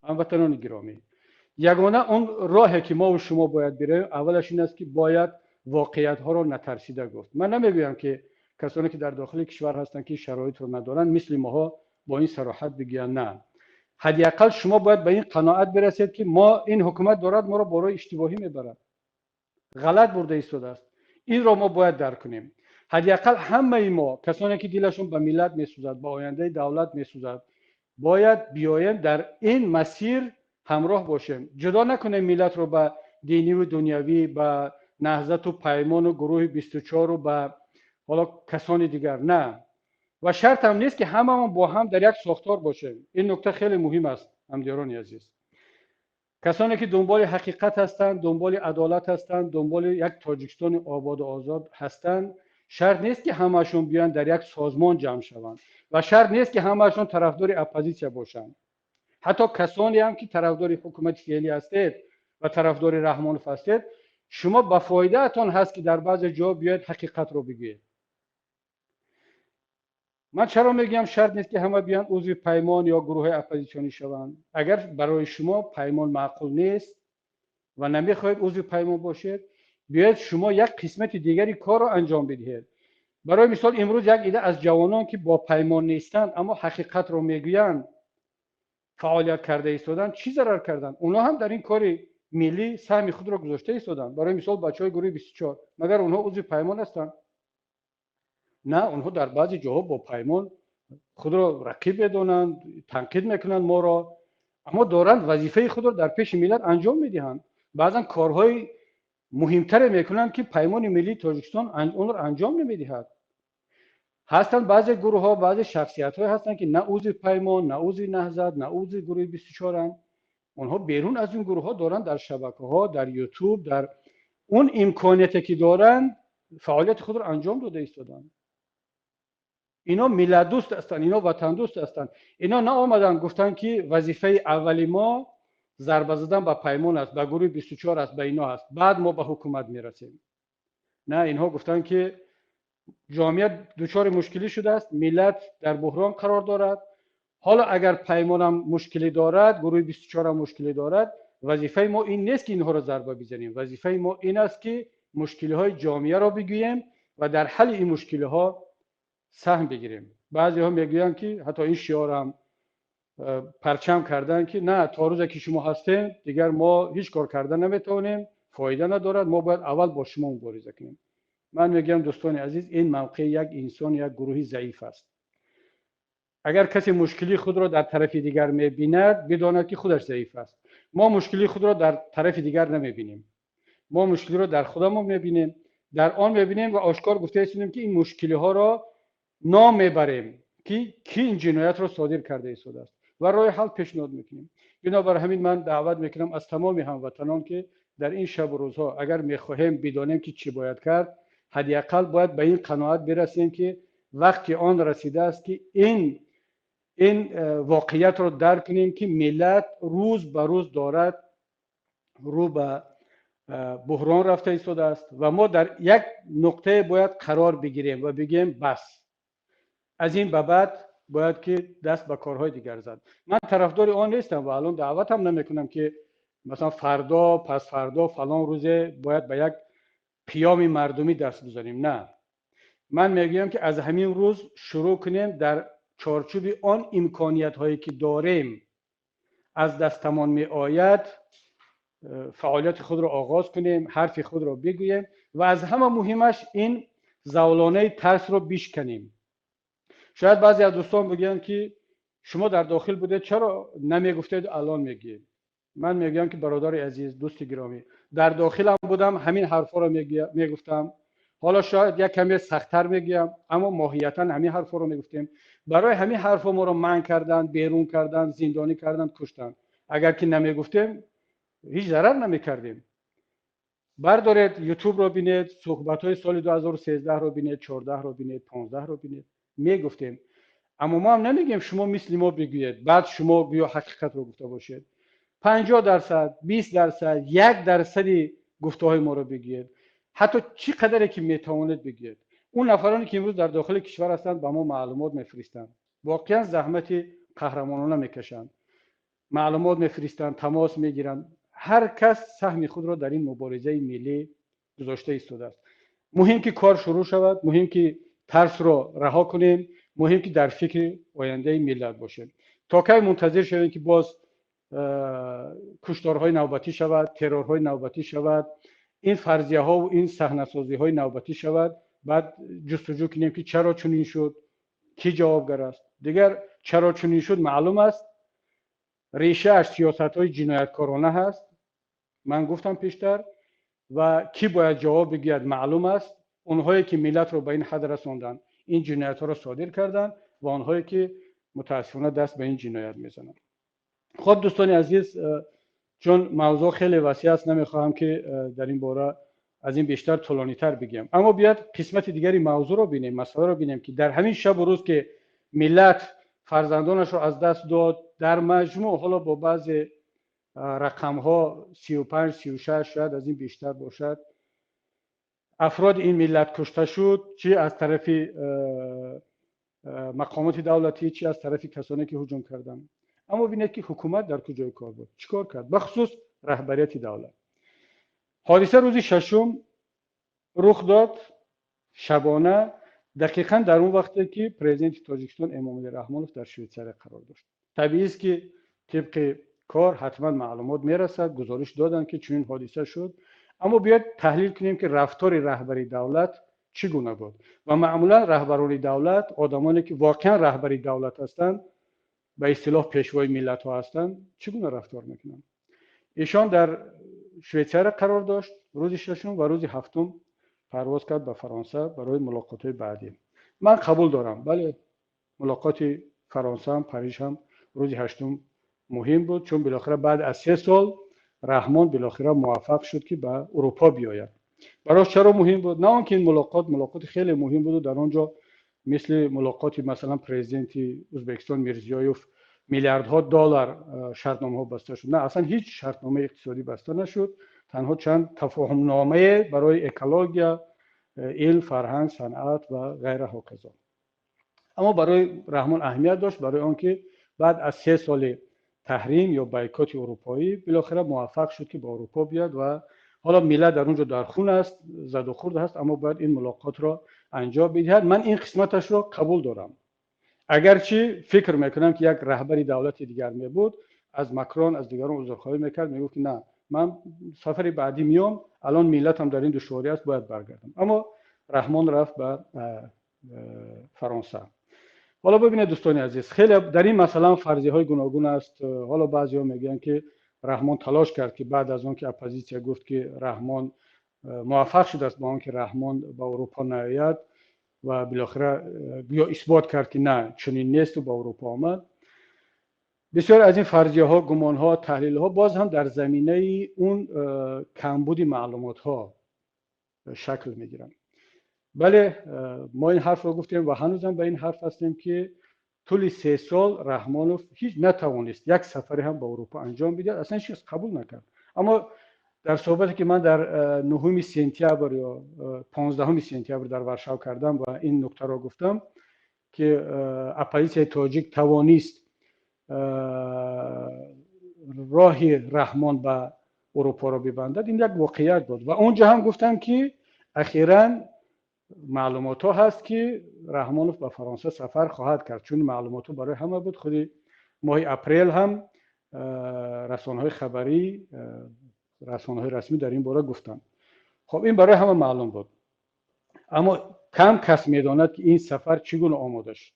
Ҳамватанони гиромӣ, ягона он роҳе ки мо ва шумо бояд биравем, аввалаш ин аст, ки бояд воқеиятҳоро натарсида гуфт. Ман намегӯям, ки касоне ки дар дохили кишвар ҳастанд, ки шароитро надоранд, мисли моҳо бо ин сароҳат бигӯянд. На, ҳадди ақал шумо бояд ба ин қаноат бирасед, ки мо ин ҳукумат дорад моро ба роҳи иштибоҳӣ мебарад, ғалат бурда истодааст. Инро мо бояд дарк кунем. Ҳадди ақал ҳамаи мо, касоне ки дилашон ба миллат месӯзад, ба ояндаи давлат месӯзад, бояд биёем, дар ин масир ҳамроҳ бошем. Ҷудо накунем миллатро ба диниву дунявӣ, ба Наҳзату Паймону гурӯҳи 24-у ба ҳоло касони дигар. На, ва шарт ҳам нест, ки ҳамамон бо ҳам дар як сохтор бошем. Ин нукта хеле муҳим аст, ҳамдиёрони азиз. Касоне ки дунболи ҳақиқат ҳастанд, дунболи адолат ҳастанд, дунболи як Тоҷикистони ободу озод ҳастанд, шарт нест, ки ҳамаашон биёянд, дар як созмон ҷамъ шаванд, ва шарт нест, ки ҳамаашон тарафдори оппозитсия бошанд. Ҳатто касоне ҳам ки тарафдори ҳукумати феълӣ ҳастед ва тарафдори Раҳмонов ҳастед, шумо ба фоидаатон ҳаст, ки дар баъзе ҷо биёед, ҳақиқатро бигӯед. Ман чаро мегӯям, шарт нест, ки ҳама биёянд, узви Паймон ё гурӯҳҳои оппозитсионӣ шаванд? Агар барои шумо Паймон маъқул нест ва намехоҳед узви Паймон бошед, биёед, шумо як қисмати дигари корро анҷом бидиҳед. Барои мисол, имрӯз як ида аз ҷавонон, ки бо Паймон нестанд, аммо ҳақиқатро мегӯянд, фаъолият карда истоданд. Чӣ зарар карданд? Онҳо ҳам дар ин кори миллӣ саҳми худро гузошта истоданд. Барои мисол, бачаҳои гурӯҳи 24, магар онҳо узви Паймон ҳастанд? На, онҳо дар баъзе ҷоҳо бо Паймон худро рақиб медонанд, танқид мекунанд моро, аммо доранд вазифаи худро дар пеши миллат анҷом медиҳанд. Баъзан корҳои муҳимтаре мекунанд, ки Паймони миллии Тоҷикистон онро анҷом намедиҳад. Ҳастанд баъзе гурӯҳҳо, баъзе шахсиятҳое ҳастанд, ки на узви Паймон, на узви Наҳзат, на узви гурӯҳи 24-анд. Онҳо берун аз ин гурӯҳҳо доранд дар шабакаҳо, дар Ютуб, дар он имконияте ки доранд, фаъолияти худро анҷом дода истоданд. Ино миллатдӯст ҳастанд, ино ватандӯст ҳастанд. Ино наомаданд, гуфтанд, ки вазифаи аввали мо зарба задан ба Паймон аст, ба гурӯҳи 24 аст, ба ино аст, баъд мо ба ҳукумат мерасем. На, инҳо гуфтанд, ки ҷомеа дучори мушкилӣ шудааст, миллат дар буҳрон қарор дорад. Ҳоло агар Паймонам мушкилӣ дорад, гурӯҳи 24-ам мушкилӣ дорад, вазифаи мо ин нест, ки инҳоро зарба бизанем. Вазифаи мо ин аст, ки мушкилиҳои ҷомеаро бигӯем ва дар ҳалли ин мушкилиҳо саҳм бигирем. Баъзеҳо мегӯянд, ки ҳатто ин шиорам парчам карданд, ки на, то рӯзе ки шумо ҳастем, дигар мо ҳеҷ кор карда наметавонем, фоида надорад, мо бояд аввал бо шумо мубориза кунем. Ман мегӯям, дӯстони азиз, ин мавқеи як инсон, як гурӯҳи заиф аст. Агар касе мушкили худро дар тарафи дигар мебинад, бидонад, ки худаш заиф аст. Мо мушкили худро дар тарафи дигар намебинем, мо мушкилиро дар худамон мебинем, дар он мебинем ва ошкор гуфта истодем, ки ин мушкилиҳоро ном мебарем, ки кӣ ин ҷиноятро содир карда истодааст, ва роҳи ҳал пешниҳод мекунем. Бинобар ҳамин ман даъват мекунам аз тамоми ҳамватанон, ки дар ин шабу рӯзҳо, агар мехоҳем бидонем, ки чӣ бояд кард, ҳадди ақал бояд ба ин қаноат бирасем, ки вақти он расидааст, ки ин воқеиятро дарк кунем, ки миллат рӯз ба рӯз дорад рӯ ба буҳрон рафта истодааст ва мо дар як нуқтае бояд қарор бигирем ва бигӯем: бас, аз ин ба баъд бояд ки даст ба корҳои дигар зад. Ман тарафдори он нестам ва алон даъватам намекунам, ки масалан фардо, пасфардо, фалон рӯзе бояд ба як қиёми мардумӣ даст бизанем. На, ман мегӯям, ки аз ҳамин рӯз шурӯъ кунем, дар чорчӯби он имкониятҳое ки дорем, аз дастамон меояд, фаъолияти худро оғоз кунем, ҳарфи худро бигӯем ва аз ҳама муҳимаш ин завлонаи тарсро бишканем. Шояд баъзе аз дӯстон бигӯянд, ки шумо дар дохил будед, чаро намегуфтед, алон мегӯед? Ман мегӯям, ки бародари азиз, дӯсти гиромӣ, дар дохилам будам, ҳамин ҳарфҳоро мегуфтам. Ҳоло шояд як каме сахттар мегӯям, аммо моҳиятан ҳамин ҳарфҳоро мегуфтем. Барои ҳамин ҳарфҳо моро манъ карданд, берун карданд, зиндонӣ карданд, куштанд. Агар ки намегуфтем, ҳеҷ зарар намекардем. Бардоред, Ютубро бинед, суҳбатҳои соли 2013-ро бинед, 14-ро бинед, 15-ро бинед. Мегуфтем, аммо мо ҳам намегӯем, шумо мисли мо бигӯед, баъд шумо гӯё ҳақиқатро гуфта бошед. 50%, 20%, 1 дарсади гуфтаҳои моро бигӯед, ҳатто чӣ қадаре ки метавонед бигӯед. Он нафароне ки имрӯз дар дохили кишвар ҳастанд, ба мо маълумот мефиристанд, воқеан заҳмати қаҳрамонона мекашанд. Маълумот мефиристанд, тамос мегиранд. Ҳар кас саҳми худро дар ин муборизаи миллӣ гузошта истодааст. Муҳим ки кор шурӯъ шавад, муҳим ки тарсро раҳо кунем, муҳим ки дар фикри ояндаи миллат бошем. То кай мунтазир шавем, ки боз кушторҳои навбатӣ шавад, террорҳои навбатӣ шавад, ин фарзияҳову ин саҳнасозиҳои навбатӣ шавад, баъд ҷустуҷӯ кунем, ки чаро чунин шуд, кӣ ҷавобгар аст? Дигар чаро чунин шуд маълум аст. Решааш сиёсатҳои ҷинояткорона ҳаст, ман гуфтам пештар, ва кӣ бояд ҷавоб бигӯяд маълум аст: онҳое ки миллатро ба ин ҳад расонданд, ин ҷиноятҳоро содир карданд, ва онҳое ки мутаассифона даст ба ин ҷиноят мезананд. Хуб, дӯстони азиз, чун мавзӯъ хеле васеъ аст, намехоҳам ки дар ин бора аз ин бештар тӯлонитар бигӯям. Аммо биёед қисмати дигари мавзӯъро бинем, масъаларо бинем, ки дар ҳамин шабу рӯз ки миллат фарзандонашро аз даст дод, дар маҷмӯъ ҳоло бо баъзе рақамҳо 35, 36, шояд аз ин бештар бошад, афроди ин миллат кушта шуд, чӣ аз тарафи мақомоти давлатӣ, чӣ аз тарафи касоне ки ҳуҷум карданд. Аммо бинед, ки ҳукумат дар куҷои кор буд, чӣ кор кард, бахусус раҳбарияти давлат. Ҳодиса рӯзи шашум рух дод, шабона, дақиқан дар он вақте ки президенти Тоҷикистон Эмомалӣ Раҳмонов дар Швейтсария қарор дошт. Табиист, ки тибқи кор ҳатман маълумот мерасад, гузориш доданд, ки чунин ҳодиса шуд. Аммо биёед таҳлил кунем, ки рафтори раҳбари давлат чӣ гуна буд. Ва маъмулан раҳбарони давлат, одамоне ки воқеан раҳбари давлат ҳастанд, ба истилоҳ пешвои миллатҳо ҳастанд, чӣ гуна рафтор мекунанд? Эшон дар Швейтсария қарор дошт рӯзи шашум ва рӯзи ҳафтум парвоз кард ба Фаронса барои мулоқотҳои баъдӣ. Ман қабул дорам, бале, мулоқоти Фаронса ҳам, Париж ҳам рӯзи ҳаштум муҳим буд, чун билохира баъд аз 3 сол Раҳмон билохира муваффақ шуд, ки ба Урупо биёяд. Барош чаро муҳим буд? На он ки ин мулоқот мулоқоти хеле муҳим буду дар он ҷо мисли мулоқоти, масалан, президенти Ӯзбекистон Мирзиёев миллиардҳо доллар шартномаҳо баста шуд. На, аслан ҳеҷ шартномаи иқтисодӣ баста нашуд, танҳо чанд тафоҳумномае барои экология, илм, фарҳанг, санъат ва ғайра ҳоказо. Аммо барои Раҳмон аҳамият дошт, барои он ки баъд аз 3 соли таҳрим ё бойкоти урупоӣ билохира муваффақ шуд, ки ба Урупо биёяд. Ва ҳоло миллат дар он ҷо дар хун аст, задухӯрд ҳаст, аммо бояд ин мулоқотро анҷом бидиҳад. Ман ин қисматашро қабул дорам, агарчи фикр мекунам, ки як раҳбари давлати дигар мебуд, аз Макрон, аз дигарон узрхоҳӣ мекард, мегуфт, ки на, ман сафари баъдӣ миём, алон миллатам дар ин душворӣ аст, бояд баргардам. Аммо Раҳмон рафт ба Фаронса. Ҳоло бибинед, дӯстони азиз, хеле дар ин масъала фарзияҳои гуногун аст. Ҳоло баъзеҳо мегӯянд, ки Раҳмон талош кард, ки баъд аз он ки оппозитсия гуфт, ки Раҳмон муваффақ шудааст ба он ки Раҳмон ба Урупо наояд, ва билохира гӯё исбот кард, ки на, чунин несту ба Урупо омад. Бисёр аз ин фарзияҳо, гумонҳо, таҳлилҳо боз ҳам дар заминаи он камбуди маълумотҳо шакл мегиранд. Бале, мо ин ҳарфро гуфтем ва ҳанӯзам ба ин ҳарф ҳастем, ки тӯли 3 сол Раҳмонов ҳеҷ натавонист як сафаре ҳам ба Урупо анҷом бидиҳад, аслан ҳеҷ кас қабул накард. Аммо дар суҳбате ки ман дар 9 сентябр ё 15 сентябр дар Варшав кардам ва ин нуктаро гуфтам, ки оппозитсияи тоҷик тавонист роҳи Раҳмон ба Урупоро бибандад, ин як воқеият буд. Ва он ҷо ҳам гуфтам, ки ахиран маълумотҳо ҳаст, ки Раҳмонов ба Фаронса сафар хоҳад кард, чун маълумотҳо барои ҳама буд. Худи моҳи апрел ҳам расонаҳои хабарӣ, расонаҳои расмӣ дар ин бора гуфтанд. Хоб, ин барои ҳама маълум буд, аммо кам кас медонад, ки ин сафар чӣ гуна омода шуд.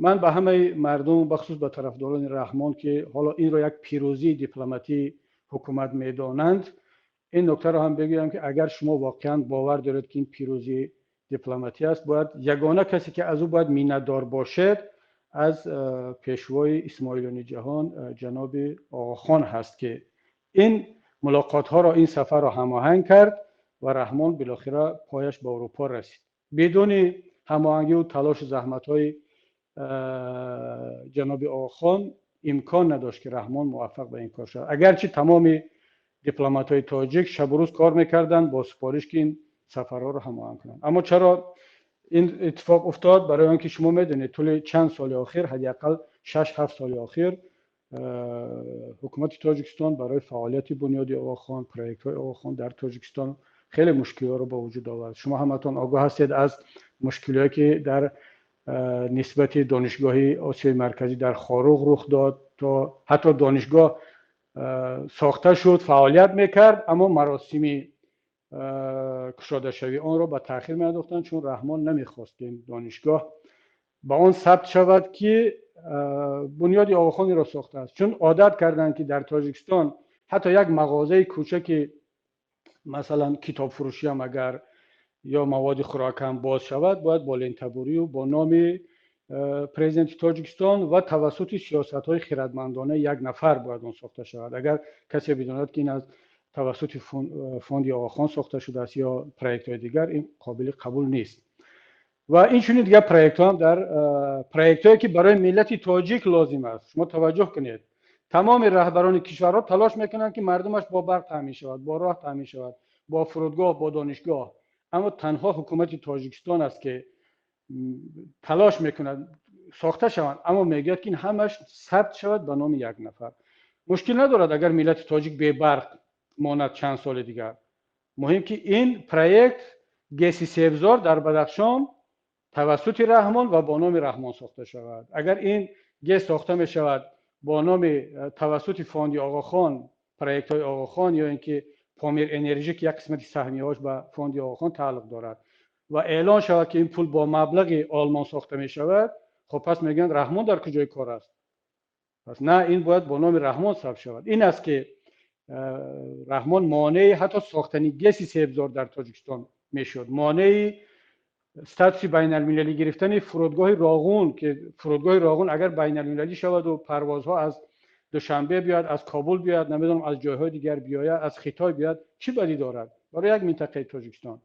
Ман ба ҳамаи мардум, бахусус ба тарафдорони Раҳмон, ки ҳоло инро як пирӯзии дипломатии ҳукумат медонанд, ин нуктаро ҳам бигӯям, ки агар шумо воқеан бовар доред, ки ин пирӯзии дипломатӣ аст, бояд ягона касе ки аз ӯ бояд миннатдор бошед, аз пешвои исмоилони ҷаҳон ҷаноби Оғохон ҳаст, ки ин мулоқотҳоро, ин сафарро ҳамоҳанг кард ва Раҳмон билохира пояш ба Урупо расид. Бидуни ҳамоҳангиву талошу заҳматҳои ҷаноби Оғохон имкон надошт, ки Раҳмон муваффақ ба ин кор шавад, агарчи тамоми дипломатҳои тоҷик шабу рӯз кор мекарданд бо супориш, ки ин сафарҳоро ҳамоҳанг кунанд. Аммо чаро ин иттифоқ уфтод? Барои он ки шумо медонед, тӯли чанд соли охир, ҳадди ақал 6-7 соли охир. Ҳукумати Тоҷикистон барои фаъолияти Бунёди Оғохон, проектҳои Оғохон дар Тоҷикистон хеле мушкилиҳоро ба вуҷуд овард. Шумо ҳаматон огоҳ ҳастед аз мушкилиҳое, ки дар нисбати Донишгоҳи Осиёи Марказӣ дар Хоруғ рух дод. То ҳатто донишгоҳ сохта шуд, фаъолият мекард, аммо маросими кушодашавии онро ба таъхир меандохтанд, чун Раҳмон намехост, ки ин донишгоҳ ба он сабт шавад, ки Бунёди Оғохон инро сохтааст, чун одат карданд, ки дар Тоҷикистон ҳатто як мағозаи кӯчаки, масалан, китобфурӯшиам агар ё маводи хӯрокам боз шавад, бояд бо лентабурию бо номи президенти Тоҷикистон ва тавассути сиёсатҳои хирадмандонаи як нафар бояд он сохта шавад. Агар касе бидонад, ки ин аз тавассути фонди Оғохон сохта шудааст ё проектҳои дигар, ин қобили қабул нест. Ва инчунин дигар проектҳо ҳам, дар проектҳое, ки барои миллати тоҷик лозим аст. Шумо таваҷҷӯҳ кунед, тамоми раҳбарони кишварҳо талош мекунанд, ки мардумаш бо барқ таъмин шавад, бо роҳ таъмин шавад, бо фурудгоҳ, бо донишгоҳ, аммо танҳо ҳукумати Тоҷикистон аст, ки талош мекунад сохта шаванд, аммо мегӯяд, ки ин ҳамаш сабт шавад ба номи як нафар. Мушкил надорад, агар миллати тоҷик бебарқ монад чанд соли дигар, муҳим ки ин проект ГЭСи Себзор дар Бадахшон тавассути Раҳмон ва бо номи Раҳмон сохта шавад. Агар ин ГЭС сохта мешавад бо номи тавассути фонди Оғохон, проектҳои Оғохон ё ин ки Помир Энержи, ки як қисмати саҳмияҳош ба фонди Оғохон тааллуқ дорад, ва эълон шавад, ки ин пул бо маблағи Олмон сохта мешавад, хоб, пас мегӯянд, Раҳмон дар куҷои кор аст? Пас на, ин бояд бо номи Раҳмон сабт шавад. Ин аст, ки Раҳмон монеи ҳатто сохтани ГЭСи Себзор дар Тоҷикистон мешуд, монеи статуси байналмилалӣ гирифтани фурудгоҳи Роғун, ки фурудгоҳи Роғун агар байналмилалӣ шаваду парвозҳо аз Душанбе биёяд, аз Кобул биёяд, намедонам, аз ҷойҳои дигар биёяд, аз Хитой биёяд, чӣ бадӣ дорад барои як минтақаи Тоҷикистон?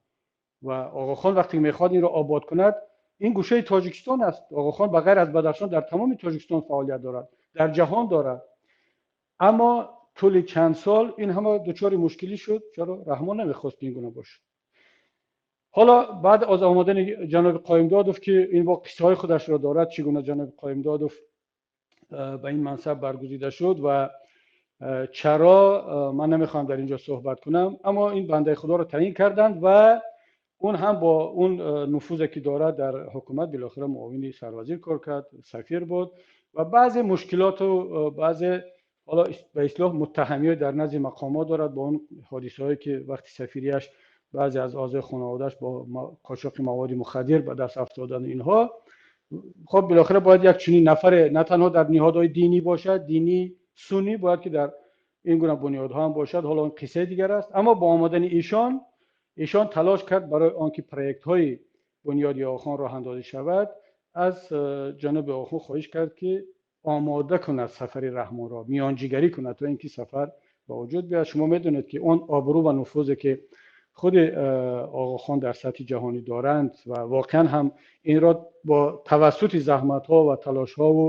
Ва Оғохон вақте мехоҳад инро обод кунад, ин гӯшаи Тоҷикистон аст. Оғохон ба ғайр аз Бадахшон дар тамоми Тоҷикистон фаъолият дорад, дар ҷаҳон дорад, аммо тӯли чанд сол ин ҳама дучори мушкилӣ шуд. Чаро? Раҳмон намехост, ки ин гуна бошад. Ҳоло баъд аз омадани ҷаноби Қоимдодов, ки ин бо қиссаҳои худашро дорад, чӣ гуна ҷаноби Қоимдодов ба ин мансаб баргузида шуд ва чаро, ман намехоҳам дар ин ҷо суҳбат кунам, аммо ин бандаи худоро таъйин карданд ва он ҳам бо он нуфузе, ки дорад дар ҳукумат, билохира муовини сарвазир кор кард, сафир буд ва баъзе мушкилоту баъзе ҳоло ба истилоҳ муттаҳамиҳо дар назди мақомот дорад, бо он ҳодисаҳое, ки вақти сафирияш баъзе аз аъзои хонаводааш бо қочоқи маводи мухаддир ба даст афтодану инҳо. Хоб, билохира бояд як чунин нафаре на танҳо дар ниҳодҳои динӣ бошад, динӣ суннӣ, бояд ки дар ин гуна бунёдҳо ҳам бошад. Ҳоло он қиссаи дигар аст, аммо бо омадани эшон, эшон талош кард барои он ки проектҳои Бунёди Оғохон роҳандозӣ шавад. Аз ҷаноби Оғохон хоҳиш кард, ки омода кунад сафари Раҳмонро, миёнҷигарӣ кунад, то ин ки сафар ба вуҷуд биёяд. Шумо медонед, ки он обрӯ ва нуфузе, ки худи Оғохон дар сатҳи ҷаҳонӣ доранд, ва воқеан ҳам инро бо тавассути заҳматҳо ва талошҳову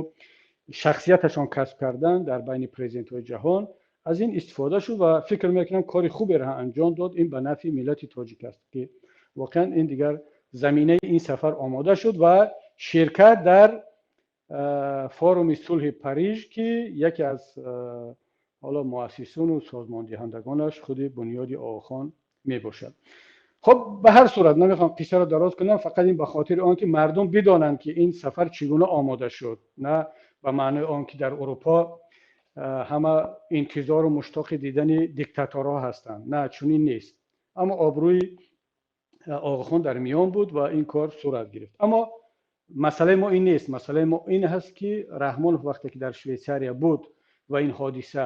шахсияташон касб кардан дар байни президентҳои ҷаҳон, аз ин истифода шуд ва фикр мекунам, кори хуберо анҷом дод. Ин ба нафъи миллати тоҷик аст, ки воқеан ин дигар заминаи ин сафар омода шуд ва ширкат дар форуми сулҳи Париж, ки яке аз ҳоло муассисону созмондиҳандагонаш худи Бунёди Оғохон мебошад. Хоб, ба ҳар сурат, намехоҳам қиссаро дароз кунам, фақат ин ба хотири он ки мардум бидонанд, ки ин сафар чӣ гуна омода шуд, на ба маънои он ки дар Урупо ҳама интизору муштоқи дидани диктаторҳо ҳастанд. На, чунин нест, аммо обрӯи Оғохон дар миён буд ва ин кор сурат гирифт. Аммо масъалаи мо ин нест. Масъалаи мо ин ҳаст, ки Раҳмонов вақте ки дар Швейтсария буд ва ин ҳодиса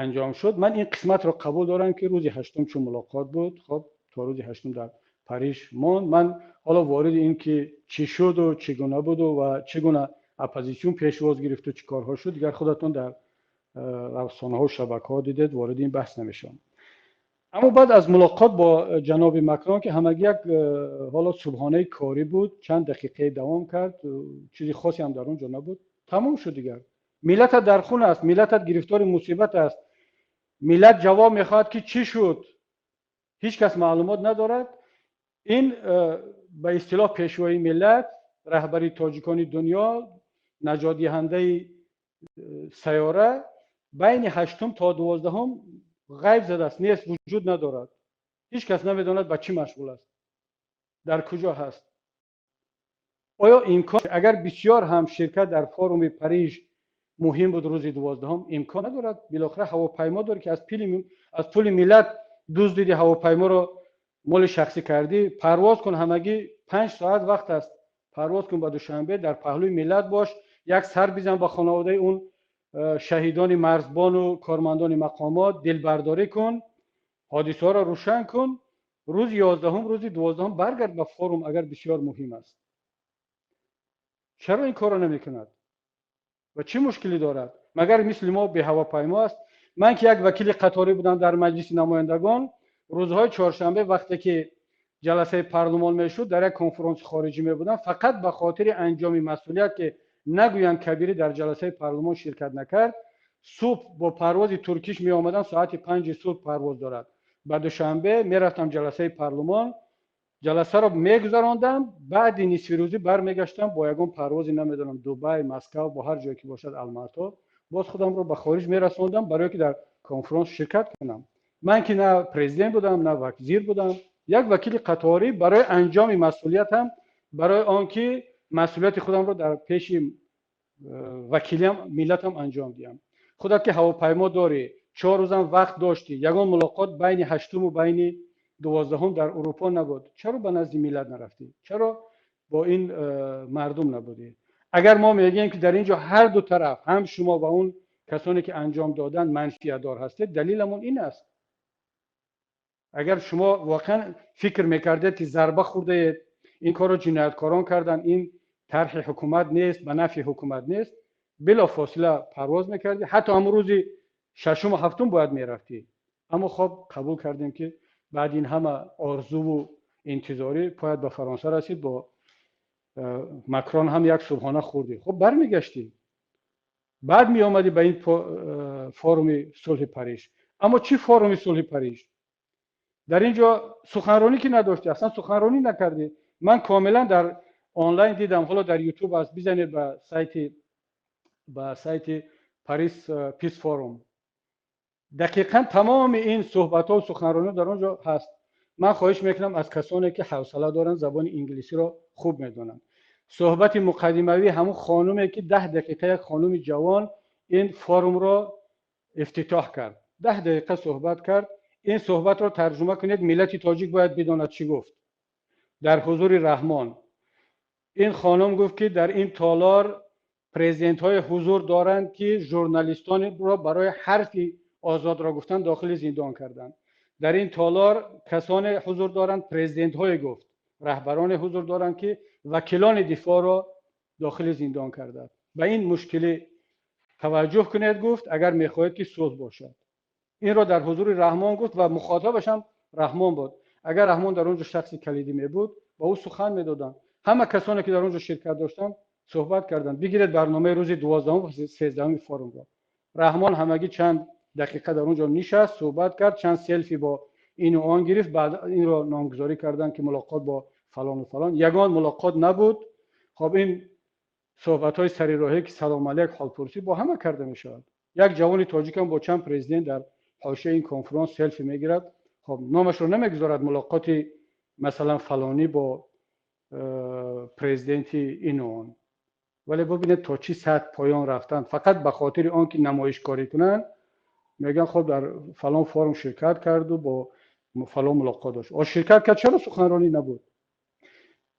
анҷом шуд, ман ин қисматро қабул дорам, ки рӯзи ҳаштум чун мулоқот буд, хоб, то рӯзи ҳаштум дар Париж монд. Ман ҳоло вориди ин ки чӣ шуду чӣ гуна буду ва чӣ гуна оппозитсион пешвоз гирифту чӣ корҳо шуд, дигар худатон дар расонаҳо, шабакаҳо дидед, вориди ин баҳс намешавам. Аммо баъд аз мулоқот бо ҷаноби Макрон, ки ҳамагӣ як ҳоло субҳонаи корӣ буд, чанд дақиқае давом кард, чизи хосе ҳам дар он ҷо набуд, тамом шуд. Дигар миллатат дар хун аст, миллатат гирифтори мусибат аст, миллат ҷавоб мехоҳад, ки чӣ шуд, ҳеҷ кас маълумот надорад. Ин ба истилоҳ пешвои миллат, раҳбари тоҷикони дунё, наҷотдиҳандаи сайёра байни ҳаштум то 12-ум ғайб задааст, нест, вуҷуд надорад. Ҳеҷ кас намедонад, ба чӣ машғул аст, дар куҷо ҳаст. Оё имкон, агар бисёр ҳам ширкат дар форуми Париж муҳим буд, рӯзи 12-ум имкон надорад? Билохира ҳавопаймо дорӣ, ки аз пули миллат дуздиди, ҳавопайморо моли шахсӣ кардӣ. Парвоз кун, ҳамагӣ 5 соат вақт аст, парвоз кун ба Душанбе, дар паҳлӯи миллат бош, як сар бизан ба хонаводаи он шаҳидони марзбону кормандони мақомот, дилбардорӣ кун, ҳодисаҳоро рӯшан кун. Рӯзи 11-ум, рӯзи 12-ум баргард ба форум, агар бисёр муҳим аст. Чаро ин корро намекунад ва чӣ мушкилӣ дорад? Магар мисли мо беҳавопаймо аст? Ман ки як вакили қаторӣ будам дар Маҷлиси намояндагон, рӯзҳои чоршанбе, вақте ки ҷаласаи парлумон мешуд, дар як конфронси хориҷӣ мебудам. Фақат ба хотири анҷоми масъулият, ки нагӯянд Кабирӣ дар ҷаласаи парлумон ширкат накард, субҳ бо парвози Туркиш меомадам, соати 5-и субҳ парвоз дорад, ба Душанбе мерафтам, ҷаласаи парлумон, ҷаласаро мегузарондам, баъди нисфирӯзӣ бармегаштам бо ягон парвози, намедонам, Дубай, Москав, бо ҳар ҷое ки бошад, Алмато, боз худамро ба хориҷ мерасондам, барое ки дар конфронс ширкат кунам. Ман ки на президент будам, на вазир будам, як вакили қаторӣ, барои анҷоми масъулиятам, барои он ки масъулияти худамро дар пеши вакилиам, миллатам анҷом диҳам. Худат ки ҳавопаймо дорӣ, 4 рӯзам вақт доштӣ, ягон мулоқот байни ҳаштуму байни 12-ум дар Урупо набуд, чаро ба назди миллат нарафтӣ? Чаро бо ин мардум набудӣ? Агар мо мегӯем, ки дар ин ҷо ҳар ду тараф, ҳам шумо ва он касоне ки анҷом доданд, манфиатдор ҳастед, далиламон ин аст. Агар шумо воқеан фикр мекардед, ки зарба хӯрдаед, ин корро ҷинояткорон карданд, ин тарҳи ҳукумат нест, ба нафъи ҳукумат нест, билофосила парвоз мекардӣ, ҳатто ҳамон рӯзи шашуму ҳафтум бояд мерафтӣ. Аммо хоб, қабул кардем, ки баъди ин ҳама орзуву интизорӣ бояд ба Фаронса расид, бо Макрон ҳам як субҳона хӯрдӣ. Хуб, бармегаштӣ, баъд меомадӣ ба ин форуми сулҳи Париж. Аммо чӣ форуми сулҳи Париж? Дар ин ҷо суханронӣ ки надоштӣ, аслан суханронӣ накардӣ. Ман комилан дар онлайн дидам, ҳоло дар Ютуб аст, бизанед ба сайти Paris Peace Forum, дақиқан тамоми ин суҳбатҳо суханронӣ дар он ҷо ҳаст. Ман хоҳиш мекунам аз касоне ки ҳавсала доранд, забони инглисиро хуб медонанд, суҳбати муқаддимавӣ ҳамун хонуме ки 10 дақиқа, як хонуми ҷавон ин форумро ифтитоҳ кард, 10 дақиқа суҳбат кард, ин суҳбатро тарҷума кунед. Миллати тоҷик бояд бидонад, чӣ гуфт дар ҳузури Раҳмон. Ин хонум гуфт, ки дар ин толор президентҳое ҳузур доранд, ки журналистонро барои ҳарфи озодро гуфтан дохили зиндон карданд. Дар ин толор касоне ҳузур доранд, президентҳое гуфт, раҳбароне ҳузур доранд, ки вакилони дифоъро дохили зиндон карданд. Ба ин мушкилӣ таваҷҷӯҳ кунед, гуфт, агар мехоҳед, ки сулҳ бошад. Инро дар ҳузури Раҳмон гуфт ва мухотабаш ҳам Раҳмон буд. Агар Раҳмон дар он ҷо шахси калидӣ мебуд, ба ӯ сухан медоданд. Ҳама касоне ки дар он ҷо ширкат доштанд, суҳбат карданд. Бигиред барномаи рӯзи 12-ум, 13-уми форумро. Раҳмон ҳамагӣ чанд дақиқа дар он ҷо нишаст, суҳбат кард, чанд селфи бо ину он гирифт, баъд инро номгузорӣ карданд, ки мулоқот бо фалону фалон. Ягон мулоқот набуд. Хоб, ин суҳбатҳои сари роҳе, ки салом алейк, ҳолпурсӣ бо ҳама карда мешавад. Як ҷавони тоҷикам бо чанд президент дар ҳошияи ин конфронс селфи мегирад. Хоб, номашро намегузорад, мулоқоти масалан фалонӣ бо президенти ину он. Вале бубинед, то чӣ сатҳ поён рафтанд, фақат ба хотири он ки намоишкорӣ кунанд. Мегӯянд, хоб, дар фалон форум ширкат карду бо фалон мулоқот дошт. О, ширкат кард, чаро суханронӣ набуд?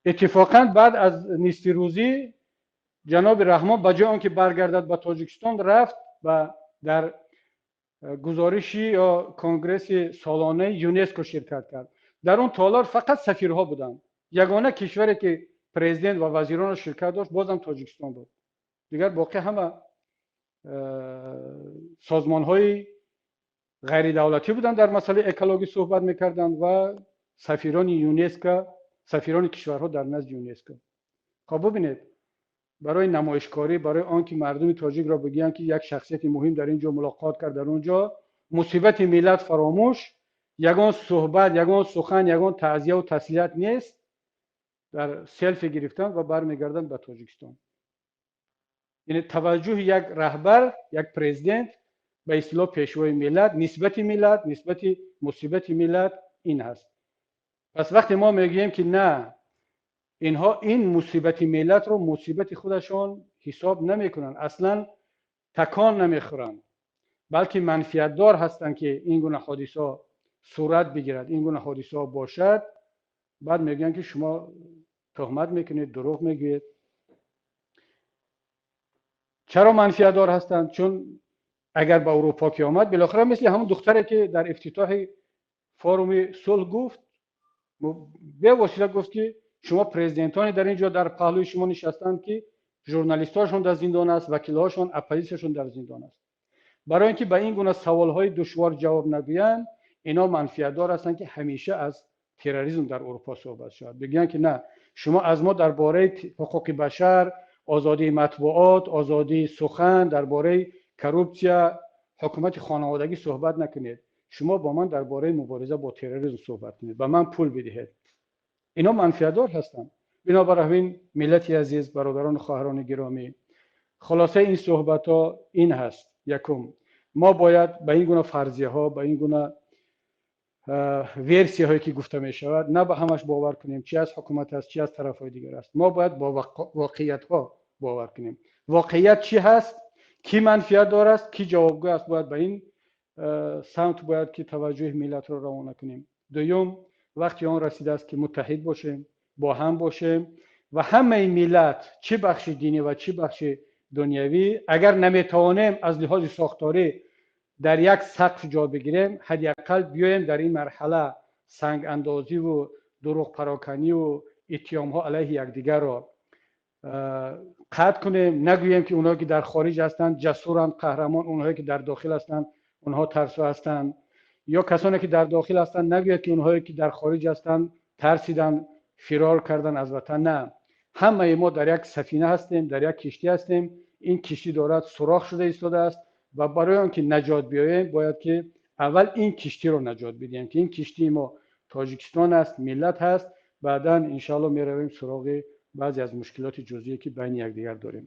Иттифоқан баъд аз нисфирӯзӣ ҷаноби Раҳмон, ба ҷои он ки баргардад ба Тоҷикистон, рафт ва дар гузориши ё конгресси солонаи ЮНЕСКО ширкат кард. Дар он толор фақат сафирҳо буданд. Ягона кишваре ки президент ва вазиронро ширкат дошт, бозам Тоҷикистон буд. Дигар боқӣ ҳама созмонҳои ғайридавлатӣ буданд, дар масъалаи экологӣ суҳбат мекарданд, ва сафирони ЮНЕСКО, сафирони кишварҳо дар назди ЮНЕСКО. Хоб, бубинед, барои намоишкорӣ, барои он ки мардуми тоҷикро бигӯянд, ки як шахсияти муҳим дар ин ҷо мулоқот кард, дар он ҷо, мусибати миллат фаромӯш. Ягон суҳбат, ягон сухан, ягон таъзияву таслият нест. Дар селфи гирифтан ва бармегарданд ба Тоҷикистон. Яъне таваҷҷӯҳи як раҳбар, як президент, ба истилоҳ пешвои миллат, нисбати миллат, нисбати мусибати миллат ин ҳаст. Пас вақте мо мегӯем, ки на, инҳо ин мусибати миллатро мусибати худашон ҳисоб намекунанд, аслан такон намехӯранд, балки манфиатдор ҳастанд, ки ин гуна ҳодисаҳо сурат бигирад, ин гуна ҳодисаҳо бошад, баъд мегӯянд, ки шумо туҳмат мекунед, дурӯғ мегӯед. Чаро манфиатдор ҳастанд? Чун агар ба Аврупо ки омад, билохира мисли ҳамон духтаре, ки дар ифтитоҳи форуми сулҳ гуфт, бевосита гуфт, ки шумо президентоне дар ин ҷо дар паҳлӯи шумо нишастанд, ки журналистҳошон дар зиндон аст, вакилҳошон, оппозитсияшон дар зиндон аст. Барои ин ки ба ин гуна саволҳои душвор ҷавоб нагӯянд, ино манфиатдор ҳастанд, ки ҳамеша аз терроризм дар Аврупо суҳбат шавад. Бигӯянд, ки на, шумо аз мо дар бораи ҳуқуқи башар, озодии матбуот, озодии сухан, дар бораи коррупсия, ҳукумати хонаводагӣ суҳбат накунед. Шумо бо ман дар бораи мубориза бо терроризм суҳбат кунед, ба ман пул бидиҳед. Ино манфиатдор ҳастанд. Бинобар ҳамин, миллати азиз, бародарону хоҳарони гиромӣ, хулосаи ин суҳбатҳо ин ҳаст: якум, мо бояд ба ин гуна фарзияҳо, ба ин гуна версияҳое, ки гуфта мешавад, на ба ҳамаш бовар кунем, чи аз ҳукумат аст, чи аз тарафҳои дигар аст. Мо бояд бо воқеиятҳо бовар кунем. Воқеият чӣ ҳаст, кӣ манфиатдор аст, кӣ ҷавобгӯ аст, бояд ба ин самт бояд ки таваҷҷӯҳи миллатро равона кунем. Дуюм, вақти он расидааст, ки муттаҳид бошем, бо ҳам бошем ва ҳамаи миллат, чӣ бахши динӣ ва чӣ бахши дунявӣ, агар наметавонем аз лиҳози сохторӣ дар як сақф ҷо бигирем, ҳадди ақал биёем дар ин марҳала сангандозиву дурӯғпароканиву иттиҳомҳо алайҳи якдигарро қатъ кунем. Нагӯем, ки онҳое, ки дар хориҷ ҳастанд, ҷасуранд, қаҳрамон, онҳое, ки дар дохил ҳастанд, онҳо тарсо ҳастанд, ё касоне, ки дар дохил ҳастанд, нагӯяд, ки онҳое, ки дар хориҷ ҳастанд, тарсиданд, фирор кардан аз ватан. На, ҳамаи мо дар як сафина ҳастем, дар як киштӣ ҳастем. Ин киштӣ дорад сурох шуда истодааст ва барои он ки наҷот биёем, бояд ки аввал ин киштиро наҷот бидиҳем, ки ин киштии мо Тоҷикистон аст, миллат ҳаст. Баъдан, иншоалло, меравем суроғи баъзе аз мушкилоти ҷузъие, ки байни якдигар дорем.